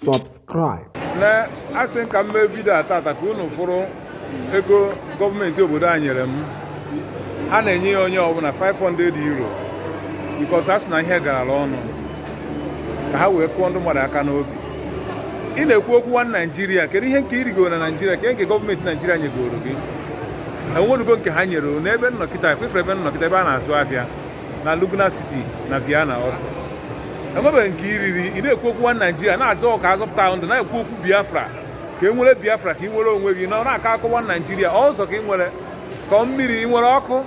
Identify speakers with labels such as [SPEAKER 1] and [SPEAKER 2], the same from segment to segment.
[SPEAKER 1] Subscribe.
[SPEAKER 2] Na asị m ka m mee video a tata ka unu fụrụ ego gọọmenti obodo a nyere m. Ha na-enye ya onye ọbụla €500 because a sị na ihe garala ọnụ, ka ha wee kụọ ndị mmadụ aka n'obi. Ị na-ekwu okwu one Nigeria, kedu ihe nke irigoro na Naijiria? Ke nke gọọmenti Naijiria nyegoro gị? Enwerugo nke ha nyere n'ebe nnọkịta kwefere, ebe nnọkịta, ebe a na-azụ afịa na Lugner City na Vienna, Austria, enwebeghị nke iriri. Ị na-ekwu okwu one Nigeria, na-azọ ka azọpụta ndụ, na-ekwu okwu Biafra, ka e nwere Biafra, ka ị nwere onwe gị, na na-akọ akọ one Nigeria ọzọ, ka ị nwere ka mmiri, ị nwere ọkụ,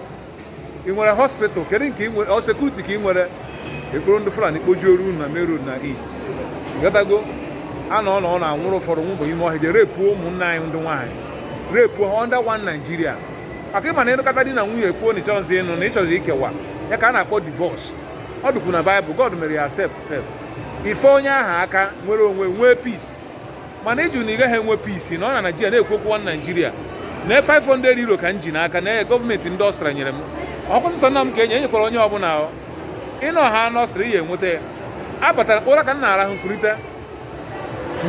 [SPEAKER 2] ị nwere hospital, kedu nke ị nwere? Ọ security ka ị nwere? Ekporo ndị Fulani kpojuoru unu na main road na east gatago a nọ nọ na-anwụrụ ụfọdụ nwụbụ ime ọhịa, je repuo ụmụnne anyị ndị nwaanyị, repuo ha under one Nigeria. Maka ịma na ịnụkọta di na nwunye, kwuo na ịchọzi ịnụ, na ịchọzi ikewa ya, ka a na-akpọ divorce. Ọ dịkwu na Baịbụl, God mere ya accept sef. Ife onye ahụ aka nwere onwe, nwee peace. Mana ịjụ na ị gaghị enwe peace na ọ na Naijiria na-ekwu okwu one Nigeria. Na €500 ka m ji n'aka na gọọmenti ndị Ọstrịa nyere m. Ọkwa nna m ka enye, enyekwara onye ọbụla. Ịnọ ha n'Ọstrịa, ihe enweta ya. Abatara ụra ka m na-arahụ, nkwurịta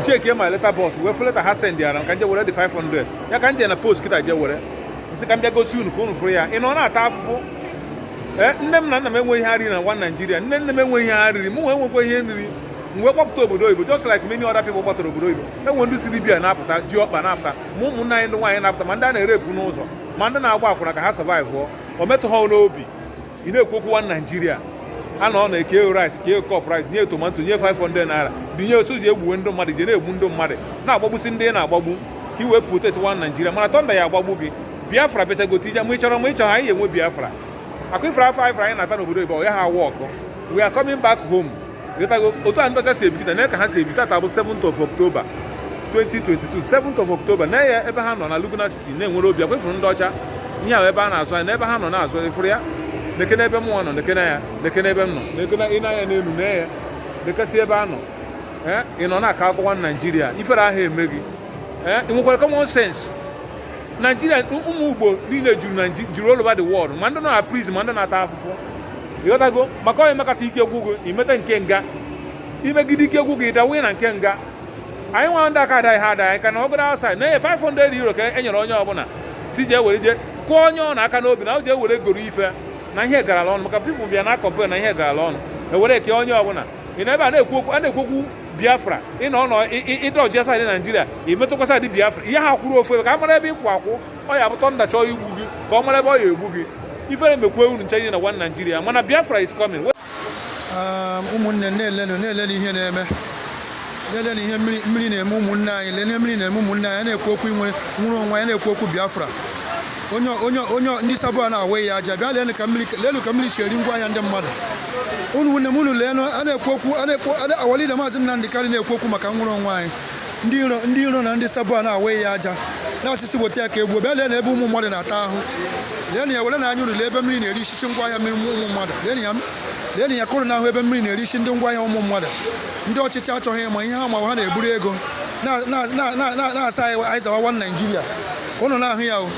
[SPEAKER 2] ncheke ma letter box wee fụ letter ha send ara ka nje were dị 500 ya, ka nje na post kịta je were nsị ka m bịa gosi unu ka unu fụrụ ya. Ị nọ na-ata afụfụ. Ee, nne m na nna m enweghị ihe ha riri na one Nigeria. Nne nne m enweghị ihe ha riri, mụ nwe enwekwa ihe nriri. M wee kpọpụta obodo oyibo, just like many other people kpọtara obodo oyibo. Enwe ndị si Libya na-apụta, ji ọkpa na-apụta, ma ụmụnne anyị ndị nwaanyị na-apụta, ma ndị a na-erepụ n'ụzọ, ma ndị na-agba akwụna ka ha survive. O metụ ha n'obi. Ị na-ekwu okwu one Nigeria, a nọ na-eke rice, kee cup rice, nye tomato, nye 500 naira, dinye otu ji egbuwe ndị mmadụ, je na-egbu ndị mmadụ, na-agbagbusi ndị ị na-agbagbu ka i wee protect one Nigeria. Mana thunder ya agbagbu gị. Biafra bịachago tija. Ma ị chọrọ, ma ị chọrọ, anyị ga-enwe Biafra. Akụ ifere afọ ifere anyị na-ata n'obodo oyibo ya ha work. We are coming back home. Ịghọtago? Otu a ndị ọcha si ebikịta na ka ha si ebi. Tata bụ 7th of October 2022, 7th of October. Na ya ebe ha nọ na Lugner City na-enwere obi akwefuru ndị ọcha. Ihe ahụ ebe a na-azụ anya na ebe ha nọ na-azụ ifuru ya. Nekene ebe mụnwa nọ, nekene ya, nekene ebe m nọ, nekene ị na-anya n'elu na ya, nekesị ebe a nọ. Ee, ị nọ na-akọ akụkọ Naijiria, ifere ahụ eme gị. Ee, ị nwekwara common sense? Naijiria, ụmụ Igbo niile juru juru all over the world, ma ndị nọ na prison, ma ndị na-ata afụfụ. Ịghọtago? Maka onye mekata ike gwụ gị, imeta nke nga, imegide ike gwụ gị, ịdawe na nke nga. Anyị nwa ndị aka adaghị ha adaghị ka na ọgọdọ outside na-enye €500 ka e nyere onye ọbụla, si jee were jee kụọ onye ọ na-aka n'obi na o jee were goro ife na ihe garala ọnụ, maka people bịa na complain na ihe garala ọnụ. Ewere kee onye ọbụla. Ị na ebe a na-ekwu okwu, a na-ekwu okwu Biafra, ị nọ nọ ịdọji side Naijiria, imetụkwa side Biafra. Ihe ha kwuru ofu ebe ka a mara ebe ịkwụ akwụ. Ọ ya bụ thunder chọọ igbu gị, ka ọ mara ebe ọ ya egbu gị. Ifere mekwe unu nche na one Nigeria, mana Biafra is coming.
[SPEAKER 3] Ụmụnne, na-elenụ, na-elele ihe na-eme, na-elele ihe mmiri na-eme ụmụnne anyị. Lene mmiri na-eme ụmụnne anyị. Na-ekwu okwu inwere nwere onwe anyị, na-ekwu okwu Biafra. Onye ndị sabo a na-awe ya aja. Bịa leenụ ka mmiri, leenụ ka mmiri si eri ngwa ahịa ndị mmadụ. Unu nwunne m, unu leenụ. A na-ekwu okwu, a na-ekwu awalide Maazị Nnamdị Kanụ na-ekwu okwu maka nwere onwe anyị. Ndị iro na ndị sabo a na-awe ya aja, na-asịsị weta ya ka egbuo. Bịa leenụ ebe ụmụ mmadụ na-ata ahụ. Leenụ ya, were na anya unu lee ebe mmiri na-eri isichi ngwa ahịa mmiri ụmụ mmadụ. Leenụ ya, leenụ ya, kụrụ n'ahụ ebe mmiri na-eri isi ndị ngwa ahịa ụmụ mmadụ. Ndị ọchịchị achọghị ịma ihe ha ma. Ha na-eburu ego na-asa anyị zawa one Nigeria. Ka ụnụ na-ahụ ya o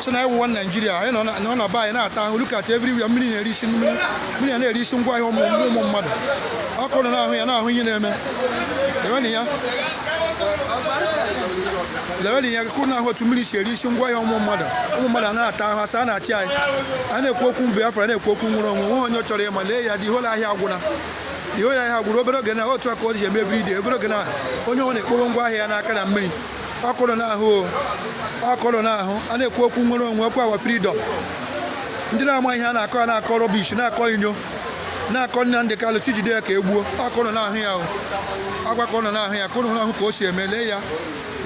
[SPEAKER 3] so na anyị wụ one Nigeria. Anyị nọ na be anyị na-ata ahụ. Look at everywhere, mmiri na-eri isi, mmiri na-eri isi ngwa ahịa ụmụ mmadụ. Ọkụ ụnụ na-ahụ ya, na-ahụ ihe na-eme. Lewenụ ya, lewenụ ya, ka ụnụ na-ahụ otu mmiri si eri isi ngwa ahịa ụmụ mmadụ. Ụmụ mmadụ a na-ata ahụ, asa a na-achị anyị. A na-ekwu okwu Biafra, na-ekwu okwu nwere onwe nwe. Onye chọrọ ịma, lee ya. Dị hụlụ ahịa agwụna, dị onye ahịa gwụrụ. Obere oge na otu a ka o ji eme everyday. Obere oge na onye ọ na-ekporo ngwa ahịa ya n'aka na mmiri. Ọkụrụ na-ahụ o, ọkụrụ na-ahụ. A na-ekwu okwu nwere onwe, okwu our freedom. Ndị na-ama ihe a na-akọ, a na-akọ rubbish, na-akọ inyo, na-akọ Nnamdị Kanụ si jide ya ka e gbuo. Ọkụrụ na-ahụ ya o, agwa ka ọ nọ na-ahụ ya, ka ụnụ ahụ ka o si eme. Lee ya,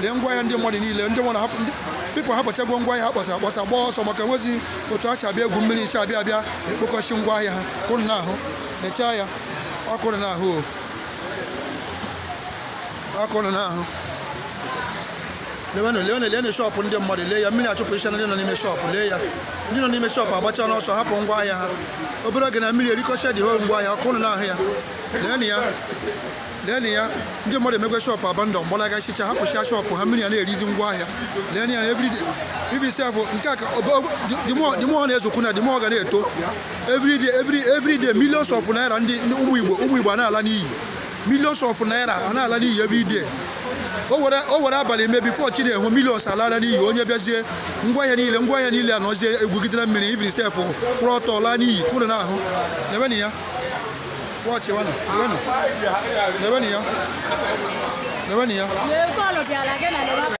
[SPEAKER 3] lee ngwa ahịa ndị mmadụ niile. Ndị mmadụ hapụ, people hapụchagwo ngwa ahịa ha, kpọsa akpọsa, gbaa ọsọ, maka enwezi otu a si abịa egwu mmiri si abịa ekpokọsị ngwa ahịa ha. Ka ụnụ na-ahụ, lechaa ya. Ọkụrụ na-ahụ o, ọkụrụ na-ahụ. Lewenụ, lewenụ, leenụ shop ndị mmadụ. Lee ya, mmiri achụpụ isha ndị nọ n'ime shop. Lee ya, ndị nọ n'ime shop agbacha n'ọsọ, hapụ ngwa ahịa ha. Obere oge na mmiri erikọcha dị hol ngwa ahịa ọkụ. Ụnụ na-ahụ ya. Leenụ ya, leenụ ya. Ndị mmadụ emegwe shop abandon, gbalagasịcha, hapụcha shop ha. Mmiri a na-erizi ngwa ahịa. Leenụ ya na everyday ibi sef. Nke a ka the more ọ na-ezokwu na the more ọ ga na-eto everyday, every day. Millions of naira ndị ụmụ Igbo a na-ala n'iyi. Millions of naira a na-ala n'iyi everyday. O were abalị mee before chi na-ehụ, millions alala n'iyi. Onye bịazie, ngwaahịa niile anọzie egwugidere mmiri. Even sef kwụrụ ọtọ laa n'iyi. Kwụrụ n'ahụ. Lewenụ ya, wọchịwanụ. Lewenụ, lewenụ ya, lewenụ ya.
[SPEAKER 1] Lee kọlụ bịara gị na.